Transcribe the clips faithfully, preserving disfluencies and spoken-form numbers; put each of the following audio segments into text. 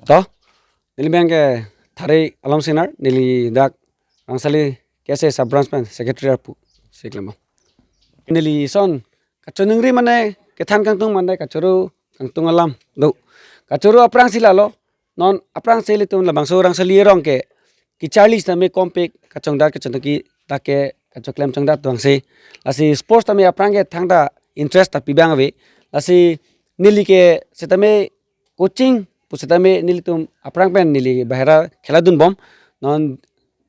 To, neli abang ke Thari Alom Singnar, neli dak Rangsali K S A sub branch pen secretary arpu si klembom. Neli son kachiningri mane kethan kangtung mane kachoro kangtung alam do. Kachoro aphrang si lalo, non aphrangsi ilitum labangso Rangsali arong ke kecharli sitame kompik kachongdat kachongtaki dak ke kachoklem chongdat doang si. Lasi sports tame aphrang ke thangta interest ta pi abang ave. Lasi neli ke sitame coaching pu sitame nelitum aphrang pen neli bahera khela dunbom. Non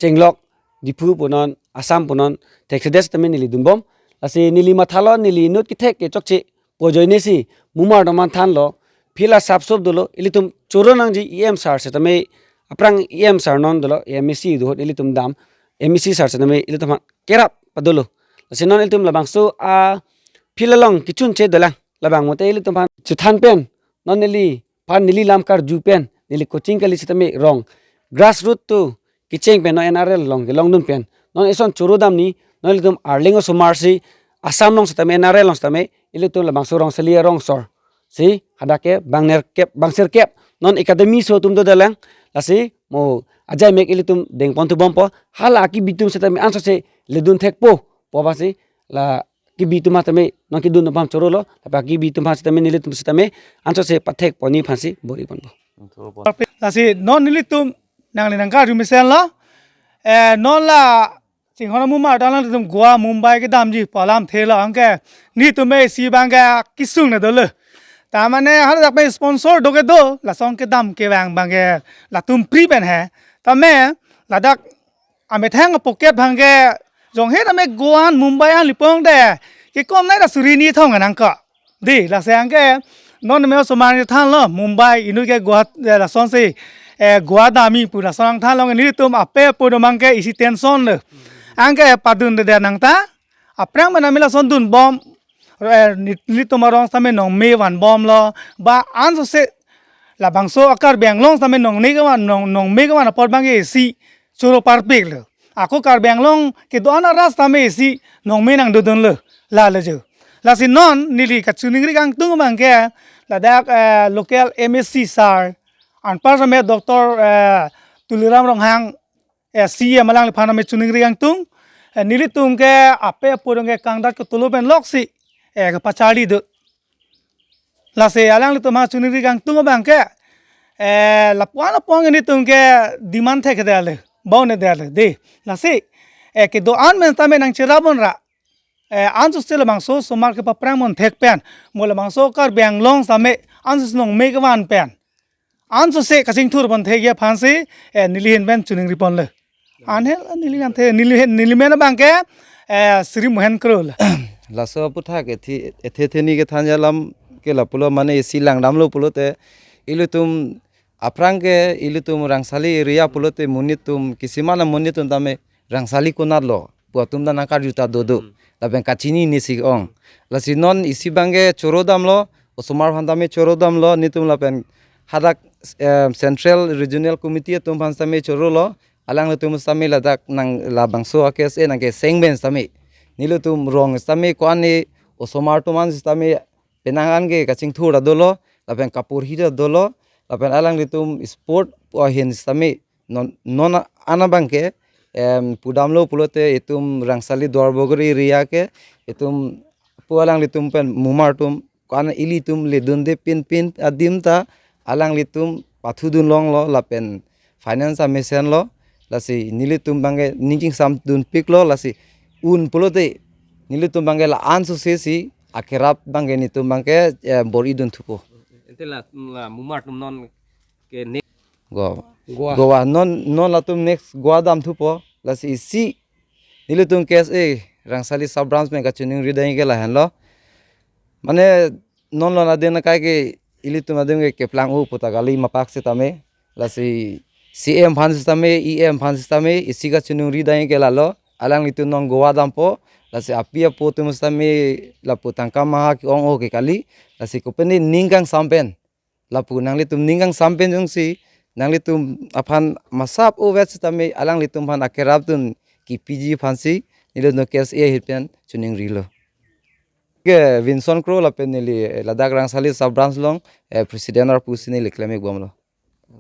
chenglok Diphu pu non Assam pu non thekthedet sitame neli dunbom. Lasi neli mathalo neli inut kethek ke chokche pu ajoine si mumar atum aphan thanlo, field asap sop dolo, ilitum choro nangji E M sir sitame aphrang E M sir non dolo, M A C do ahut ilitum dam, M A C sir sitame ilitum aphan kerap padolo. Lasi non ilitum labangso a field along kechunche dolang, labang mote ilitum aphan chethan pen, non neliphan neli lam karju pen, neli coaching kali sitame rong grassroot to kecheng pen non N R L along kelongdun pen, non ison choro damji, non ilitum Arleng osomar si Assam along sitame N R L along sitame ilitum labangso Rangsali arongsor si hadak ke bang nerkep bang sirkep non academy aso atum dolang. Lasi mo ajai mek ilitum dengpon thubompo, hala kebi atum sitame ansose ledun thekpo pu aphansi la kebi atum sitame non kedun atum aphan chorolo, lapen kebi atum aphan sitame nelitum sitame ansose pathekponji aphansi bor-iponpo. Lasi non nelitum nangli nangkarju mesenlo, eh, non la chinghon amumar ta alanglitum Goa, Mumbai kedamji pu alamthe lo, anke nelitum isi abang ke kesung na dolo. Ta mane haladak pen sponsor do ke do, lason kedam kevang abang ke latum pri pen he. Tame ladak amethang apocket abang ke jonghe tame Goa an Mumbai an lipong de, kekom nai ta suri ni thong nangkok. Dei, lasi anke non me osomar ni thanlo, Mumbai, inut ke Goa, eh, lasonsi, eh, Goa damji pu lason nangthanlo, nelitum ape apo atum abang ke isi tension lo. Anke padunde nangta, aphrang mena me lason dunbom, eh, neli-, nelitum arong sitame nongme vanbomlo, ba ansose labangso a Karbi Anglong sitame nongne kevan, nong, nongme kevan apot abang ke isi choro parpiklo. Ako Karbi Anglong kedo-an arat sitame isi nongme nangdodunlo, lale jo. Lasi non neli kachiningri kangtung abang ke ladak, eh, local M A C sir, anpar sitame Doctor, eh, Tuliram Ronghang, eh, C E M, alangliphan sitame chiningri kangtung, eh, nelitum ke ape apo atum ke kangdat ketulo pen loksi, eh, kepacharli do. Lasi alanglitum aphan chiningri kangtung abang ke, eh, lapu-an lapu-an nelitum ke demand thekthedet le, bau nedet le, dei. Lasi, eh, kedo-an pen sitame nangcherapbom ra, eh, ansose labangso osomar kepaphrang ponthek pen, mo labangso Karbi Anglong sitame ansose nongme kevan pen, ansose kachingthur ponthekji aphansi, eh, neli ahin pen chiningri ponlo. Anhe neli nangthe, neli ahin, neli amen abang ke, eh, Sri Mohen Kro lo. Laso aputhak ethe, ethe theni kethanji alam ke lapulo, mane isi langdamlo pulote, ilitum aphrang ke ilitum Rangsali area pulote monit atum, kisiman amonit atum tame Rangsali konatlo pu atum ta nangkarju ta dodo. Hmm. Lapen kachinine si ong. Lasi non isi abang ke choro damlo, osomar aphan tame choro damlo, nelitum lapen hadak, eh, Central Regional Committee atum aphan sitame chorolo, alanglitum sitame ladak nang labangso a K S A nangkeseng pen sitame, nelitum rong sitame ko-an ne osomar atum an sitame penang an ke kachingthur ta dolo, lapen kaporhi ta dolo, lapen alanglitum sport ahin sitame non, non an abang ke, em, pudamlo pulote itum Rangsali Duarbagori area ke, itum pu alanglitum pen mumar atum, ko-an ilitum ledunde pinpin adim ta alanglitum pathudun longlo lapen finance amesenlo, lasi nelitum abang ke ning chingsamdunpiklo, lasi un pulote nelitum abang ke la-an sose si akerap abang ke nelitum abang ke, eh, bor-idun thupo. Ante la, la mumar atum non ke ne- Goa. Goa. Goa. Non, non latum next Goa dam thupo. Lasi isi nelitum K S A Rangsali sub branch pen kachiningri dai ke lahenlo. Mane non lo nadin akai ke ilitum adim ke keplang-o pu ta kali mapak sitame. Lasi C M aphan sitame, E M aphan sitame, isi kachiningri dai ke lalo. Alanglitum non Goa dampo. Lasi api apo atum sitame lapu tangka maha ke-ong-o ke kali. Lasi kopine ning kangsam pen, lapu nanglitum ning kangsam pen jongsi nanglitum aphan masap ovet sitame alanglitum aphan akerapdun kipiji aphansi nelitum K S A ahin pen chiningrilo. Ke Vinson Kro lapen neli ladak Rangsali sub branch along, eh, president arpu si neli klem-ikbomlo.